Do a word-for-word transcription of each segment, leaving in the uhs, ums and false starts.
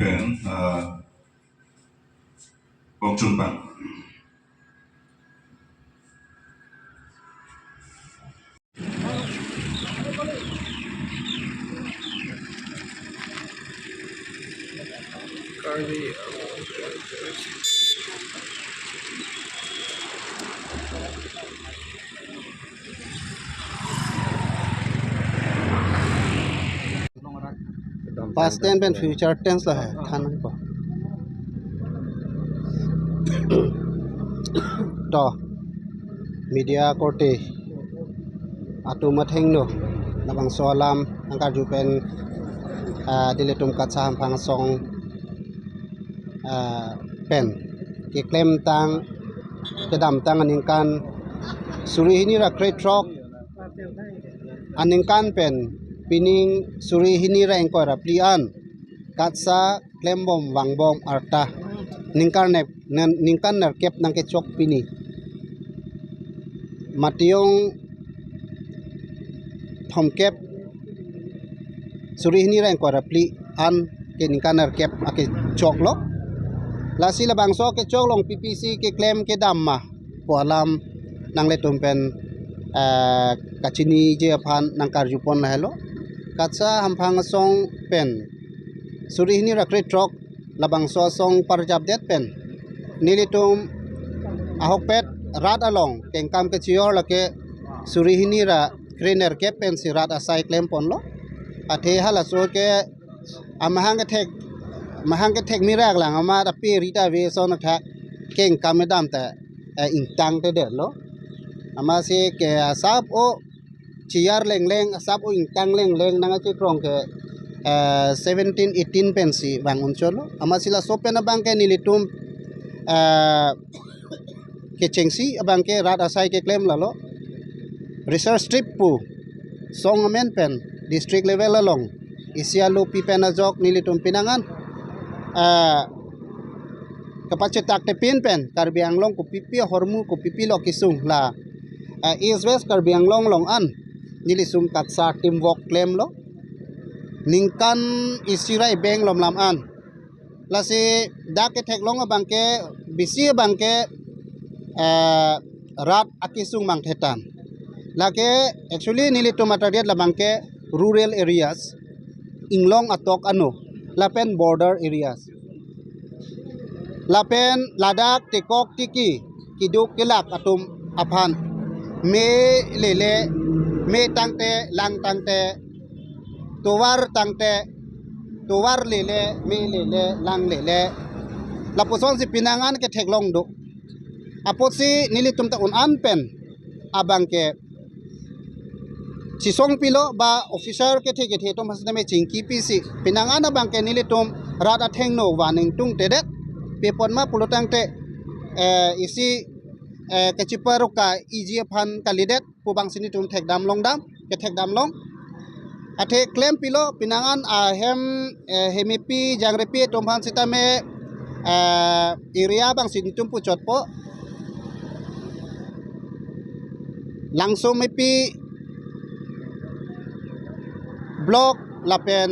Pen, uh, Bongchun Pang. Past tense pen future tense lo he, than ko. To, media korte atum athengno, labangso alam nangkarju pen, ah, nelitum KATSA Hamphang Asong, ah, pen keklemtang, kedamtang aningkan suri hini ra krethrok aningkan pen pining suri hini ra ingkoi ra phli an KATSA klembom vangbom arta ningkan ner-, nen-, ningkan nerkep nangkechok pini. Matiyong thomkep suri hini ra ingkoi ra phli an ke ningkan nerkep akechok lo. Lasi labangso kechok along P P C keklem kedam ma pu alam nanglitum pen, eh, kachiniji aphan nangkarjupon lahelo. KATSA Hamphang Asong pen suri hini ra krethrok labangso asong parjapdet pen nelitum ahokpet rat along kengkam kechior lake suri hini ra krenerkep pensi rat asai klemponlo. Athe halaso ke amahang kethek, mahang kethek mirak lang amat ape rita ve son athak kengkam kedam ta, eh, ingtangtedetlo. Amatsi ke asap o chiyar lengleng, asap o ingtang lengleng nangkachekrong ke, eh, seventeen eighteen pensi vang unchotlo. Amatsi laso pen abang ke nelitum, eh, kechengsi abang ke rat asai keklem lalo. Research trip pu song amen pen district level along isi alopi pen ajok nelitum pinangan, ah, kapachetak tepin pen Karbi Anglong kopipi ahormu kopipi lo kesung la, ah, East West Karbi Anglong along an nelitum KATSA teamwork klemlo. Ningkan isi ra ibeng lom lam an. Lasi dak ketheklong abang ke, bisi abang ke, eh, rat akesung mangthetan. Lake actually nelitum atarget labang ke rural areas, inglong atok ano, lapen border areas. Lapen ladak tekok tiki, keduk kelak atum aphan, me lele, me tangte, lang tangte, tovar tangte, tovar lele, me lele, lang lele, lapusonsi pinangan ketheklong do. Apotsi nelitum ta un-an pen abang ke chisong pilo ba officer kethe kethe atum hasitame chingki pisi pinangan abang ke nelitum rat athengno vaningtungtedet. Pi apot ma pulo tangte, eh, isi, eh, kachiparuka iji aphan kalidet pu abangsi nelitum thekdam longdam, kethekdam long. Athe klempilo pinangan ahem, eh, hemepi jangrepi atum aphan sitame, eh, area abangsi nelitum puchotpo. Langso mepi block lapen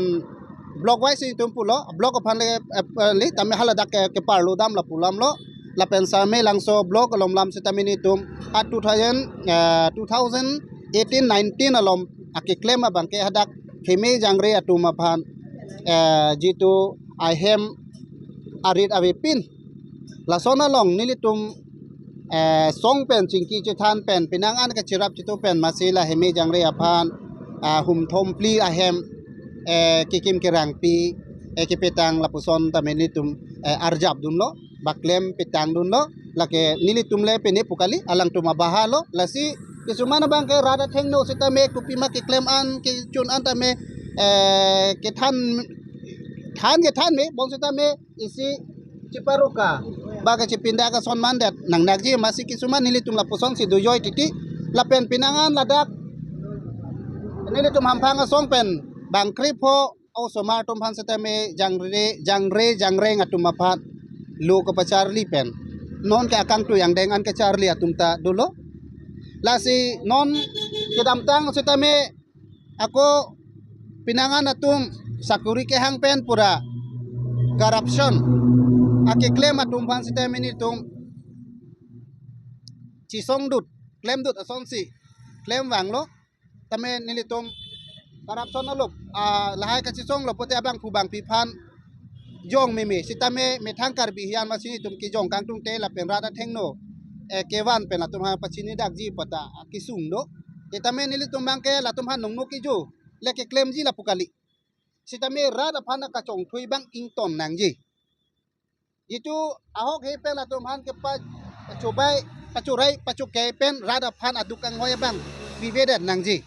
block wise nelitum pulo, block aphan le, eh, le tame haladak ke, keparlo dam lapu lamlo. Lapen same Langso block alom lam sitame nelitum a two thousand, eh, two thousand eighteen nineteen alom akeklem abang ke hadak heme jangre atum aphan, eh, jitu ahem arit avepin, lason along nelitum, eh, song pen chingki chethan pen pinangan kachirap chitu pen masi la heme jangre aphan, ah, hum thom phli ahem, eh, kekim kerangpi, eh, kepetang lapuson tame nelitum, eh, arjap dunlo, ba klem petang dunlo. Lake nelitum le pene pu kali, alangtum abaha lo. Lasi kisuman abang ke rat athengno sitame kopima keklem an kechun an tame, eh, kethan, than kethan me, bonsitame isi chiparuka ba kachipinda kasonmandet nangnakji, masi kisuman nelitum lapusonsi dojoi titi. Lapen pinangan ladak nelitum Hamphang Asong pen bang kripho osomar atum aphan sitame jangre, jangre, jangreng atum aphan lo kapacharli pen non ke akangtui angdeng an kacharli atum ta dolo. Lasi non kedamtang sitame ako pinangan atum sakuri kehang pen pura Corruption akeklem atum aphan sitame nelitum chisongdut, klemdut asonsi klem vanglo. Tame nelitum corruption alop, ah, lahai kachisonglo pote abangphu bangpi aphan jong meme. Sitame methang Karbi hian amatsi nelitum kejong kangtungte lapen rat athengno, eh, kevan pen latum aphan pachini dakji pu ta kesung do. Sitame nelitum abangke latum aphan nongno kejo le keklemji lapu kali. Sitame rat aphan akachongthui abang ington nangji. Jitu ahokhe pen latum aphan kepa-, pachobai, pachorai, pachokai pen rat aphan aduk anghoi abang pivedet nangji.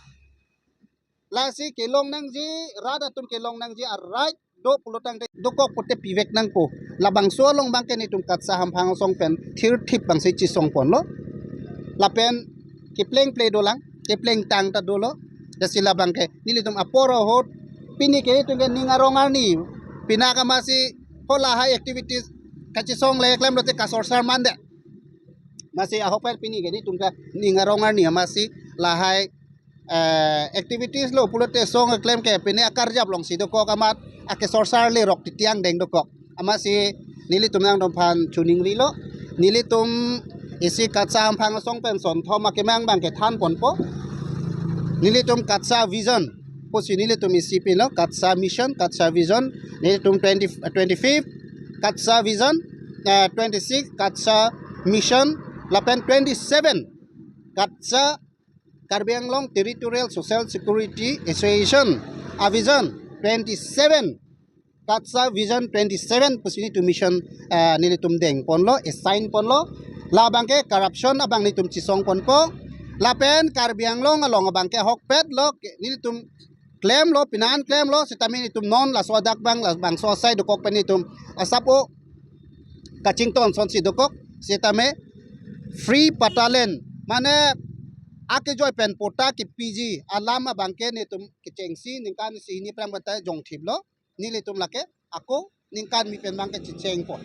Lasi kelong nangji, rat atum kelong nangji, a-right do pulo tangte dokok pote pivek nangpo. Labangso along abangke nelitum KATSA hamphang asong pen thirthip abangsi chisongponlo. Lapen kepleng ple dolang, kepleng tang ta dolo. Lasi labangke nelitum apor ahut pini ke nelitum ke ning arong arni, pini amatsi halahai activities kachisong le klemlote kasorsar mande. Amatsi ahok pen pini ke nelitum ke ning arong arni amatsi lahai, eh, activities lo pulote song keklem ke pini akarjap alongsi dokok amat akesorsar lerok titi angdeng dokok. Amatsi nelitum nangtumphan choningrilo. Nelitum isi KATSA hamphang asong pen sonthom akemang abangke thanponpo. Nelitum KATSA vision pusi nelitum isi pilo, KATSA mission, KATSA vision. Nelitum twenty, twenty-fifth KATSA vision, eh, twenty-six KATSA mission, lapen twenty-seven KATSA, Karbi Anglong Territorial Social Security Association avision, twenty-seven KATSA vision twenty-seven pusi nelitum mission, eh, nelitum dengponlo, assign ponlo. Labangke corruption abang nelitum chisongponpo. Lapen Karbi Anglong along abangke ahokpet lo ke nelitum klemlo, pinan klemlo, sitame nelitum non laso adak abang, labangso asai dokok pen nelitum asap o kachington asonsi dokok. Sitame free patta land, mane akejoi pen patta kepiji alam abangke nelitum kechengsi ningkan isi hini prang bata jongthiplo. Nelitum lake ako ningkan mi pen abangke chechengpo.